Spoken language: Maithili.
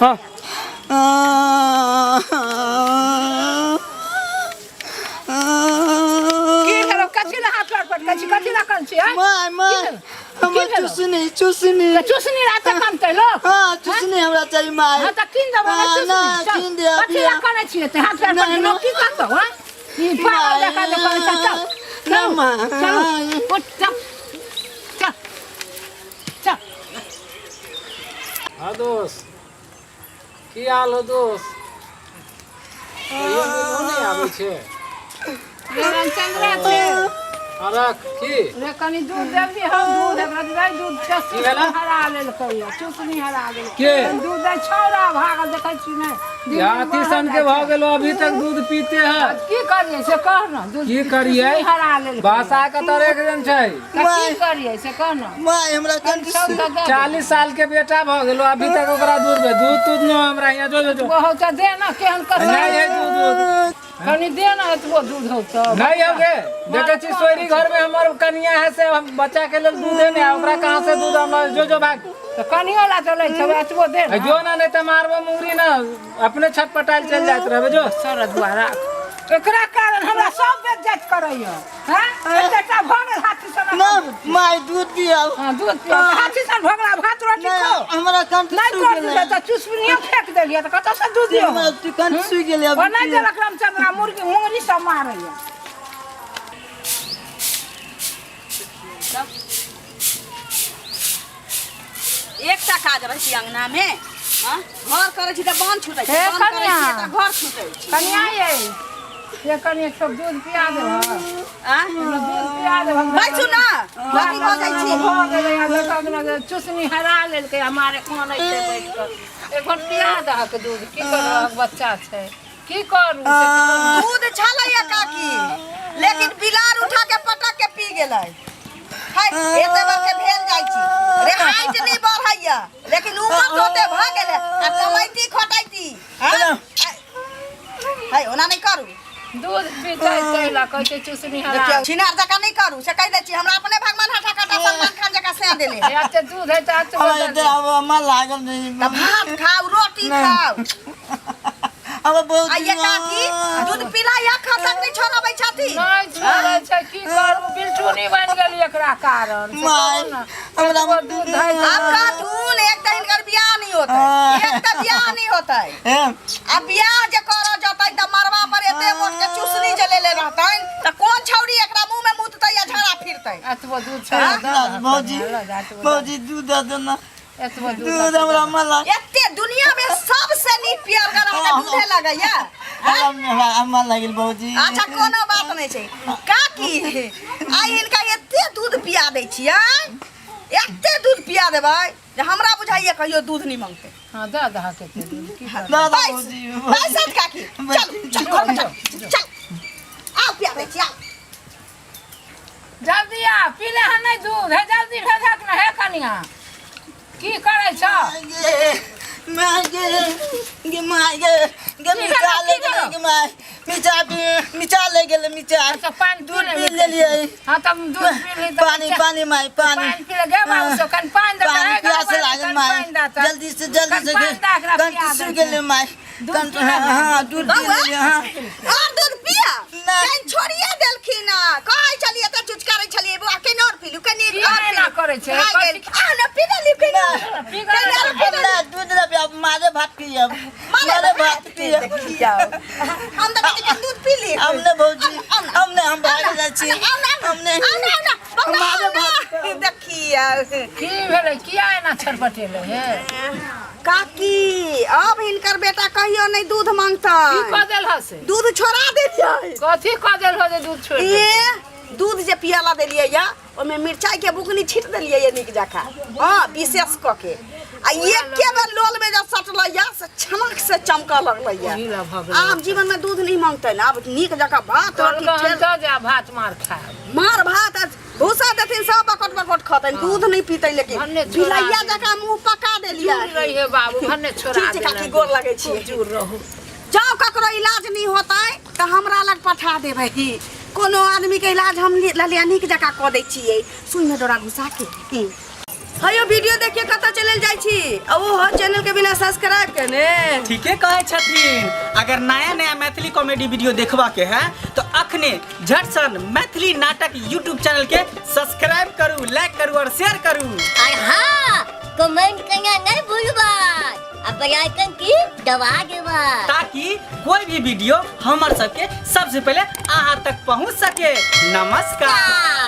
हाँ। की भेलो कथी ला हाथ लटपट कथी कथी ला कन छी हैं? माय माय की भेलो? हमर की भेलो? चुसनी चुसनी तऽ चुसनी रात कनतै लोक हाँ चुसनी हमरा चाहिए माय हाँ तऽ कीन देबो ने हाँ, चुसनी ना, चल। कीन दे कथी ला अभी। कनै छियै तऽ हाथ पैर ना, पर ना। लोक की कहतौ हैं ई पागल जकाँ जे करै छै चल ना, चल माय। चल उठ चल चल चल हाँ दोस्त की हाल हो दोस्त कहियो मिलहो नहि आबै छै रामचंद्रा छै हाँ, रख की रे कनि दूध देबही हम दूध एकरा देबै दूध की चुसनी भेलै? हरा लेलकै यऽ, चुसनी हरा गेलै के? कनि दूध दै छौड़ा भागल देखै छी नहि दिन दिन हाथी बढ़ल सन के जाइ भऽ छै। गेलो अभी तक दूध पीते है की करियै से कह ने दूध की करियै चुसनी हरा लेलकै भाषा के तर एक दिन छै तऽ की करियै से कह ने माय हमरा कनि कंठ सब तऽ दे दे। 40 साल के बेटा भऽ गेलो अभी तक ओकरा दूध में दूध तूध न हमरा यहाँ जो जो जो बहुत तऽ दे ने केहन नहीं कसर है दूध दूध कनि दे ने एतबो दूध हौ तऽ नहीं हो गे देखे छी सोरी घर में हमर कनिया है से हम बच्चा के लेल दूध नहीं है ओकरा कहाँ से दूध हम जो जो भाग तऽ कनियो ला चलै छै एतबो दे ने जो ना नहीं तो मारबो मुंगरी ना अपने छत पटाइल चल जाइत रहबे जो सर द्वारा एकरा कारण हमरा सब बेज्जत करैया हैं एतेटा भऽ गेल हाथी सन ना माय दूध पियाओ हाँ दूध पियो हाथी सन भऽ गेल भात रोटी नहीं खो हमरा कंठ नहि सूख कर गेलै दियौ तऽ चुसनियो फेंक देलियै तऽ कतऽसँ दूध दियौ हमरा कंठ सूख गेलै ओ अभी नहि देलक रामचंद्रा मुर्गी मुंगरी सब मारैया एकटा काज रहै छै अंगना में हाँ? घर करै छी तऽ बान्ह छूटै छै हे बान्ह करै कनिया। छी तऽ घर छूटै छै कनिया ये ये कनिया सब दूध पिया देबह आँ? दूध पिया देबह बैसू ना कथी भऽ जाइ छी भऽ गेलै आ देखहक ने जे चुसनी हरा लेलकै हमारे कानै छै बैठ कऽ एक घोट पिया दहक दूध की करबहक बच्चा छै की करू से कहू। दूध छलैया काकी लेकिन बिलार उठा के पटक के पी गेलै है एते बार के भेल जाइ छी रे हाइट नहीं बढ़ैया लेकिन उमर तो ओते भऽ गेलै आ कमैती खटैती हाँ? है ओना नहीं करू दूध पीतै तै लए कहै छै चुसनी हरा देखियौ छिनार जकाँ नहीं करू से कहि दै छी हमरा अपने भगवान हटा कटा सलमान खान जकाँ से देने हे एते दूध है तऽ एते हमरा एते आब हमरा लागल नहीं तऽ भात खाउ रोटी खाउ अब बहुत आ ये काकी दूध पीला या खसक नहीं छोड़बै छथि नहि छोड़ै छै की करू बिलटुनी बनि गेली एकरा कारण से माय, कहू ने हमरा एतबो दूध है तऽ आब कहथुन एक तऽ हिनकर बियाह नहीं होतै एक तऽ बियाह नहीं होतै हे आ बियाह जे करऽ जतै तऽ मरबा पर एते मोट के चुसनी जे लेले रहतनि तऽ कोन छौड़ी एकरा मुंह में मुततै या झाड़ा फिरतै एतबो दूध छै दऽ भौजी लऽ जा, एतबो भौजी दूध दऽ दे ना एतबो दूध दूध हमरा मला एते दुनिया में सबसे नीक पियरगर अहाँके दूधे लगैया हमरा हमरा लागल भौजी अच्छा कोनो बात नहीं छै काकी आइ हिनका एते दूध पिया दै छियै एते दूध पिया देबै जे हमरा बुझाइए कहियो दूध नहीं मांगते हाँ दऽ दहक एते दूध की करबै? दऽ दऽ बस भौजी बस साथ काकी चल चल घर में चल चल आओ पिया दै छी आओ जल्दी आ पीले हन नहीं दूध है जल्दी भेजक न हे कनिया की करै छ गे माय गे गे माय गे गे की मिर्चा भेलौ, ले की गेलै भेलौ? गे माय मिर्चा मिर्चा ले गेलै मिर्चा अच्छा पानि दूध पी पी ले लेलियै हाँ तब दूध पी ली तऽ पानी पानी माय पानी पानि पी ले गे बाबू सब कनि पानि दे पानी प्यास लागल माय जल्दी से जल्दी से पानि दे एकरा कंठ पिया सूखि दै गेलै माय दूध कंठ पी ले। हाँ दूध पी बौआ लेलियै हाँ और दूध पिया नहि। कहीं छोड़िए देलखिन हँ। कहै छलियै तऽ चुचकारै छलियै बौआ कनि और पी लू कनि किया और पी एना लू। करै छै? भए गेल। आ ने पी लेली पी लेली पी कनि और पी लेली। हमरा दूध लेबै अब मारे भात पियब मारे भात पियब देखियौ हम तऽ कहै छी कनि दूध पी ली हम ने भौजी हम ने हम भाग जाइ छी हम ने मारे भात देखियौ की भेलै किया एना छटपटेलै हे काकी अब हिनकर बेटा कहियो नहीं दूध की मांगतै कऽ देल ह से दूध छोड़ा देलियै कथी कऽ देल ह जे दूध छोड़ि देल? ए दूध जे पियाला देलियै या ओहिमे मिरचाई के बुकनी छीट देलियै या नीक जकाँ हँ विशेष कऽ के आ एके बेर लोल में जब सटलै या से छनक से चमकऽ लगलै या ओही ला भऽ गेलै। आब जीवन में दूध नहीं मांगतै ने आब नीक जकाँ भात रोटी कहलकै हम ठेल तऽ जायब भात मार खायब मार भात आ भूसा देथिन सब बकट बकट खतनि दूध नहीं पीतै लेकिन भन्ने छोड़ा बिलैया देलियै। जकाँ मुँह पका देलियै जुड़ रही है बाबू भन्ने छोड़ा ठीक छै काकी गोर लगै छियै जुड़ रहू जाओ ककरो इलाज नहीं होतै तऽ हमरा लग पठा देबै कोनो आदमी के इलाज हम ललिया नीक जकाँ कऽ दै छियै सुइमे डोरा घुसा के हयो वीडियो देखिए कतऽ चलल जाइ छी आ ओ चैनल के बिना सब्सक्राइब केने। ठीके कहै छथिन। अगर नया नया मैथिली कॉमेडी वीडियो देखबा के है तो अखने झटसन मैथिली नाटक यूट्यूब चैनल के सब्सक्राइब करू, लाइक करू और शेयर करू। और हाँ, कमेंट करना नहीं भूलबा आ बेल आइकन की दबा देबा, ताकि कोई भी वीडियो हमर सबके सबसे पहले अहाँ तक पहुँच सके। नमस्कार।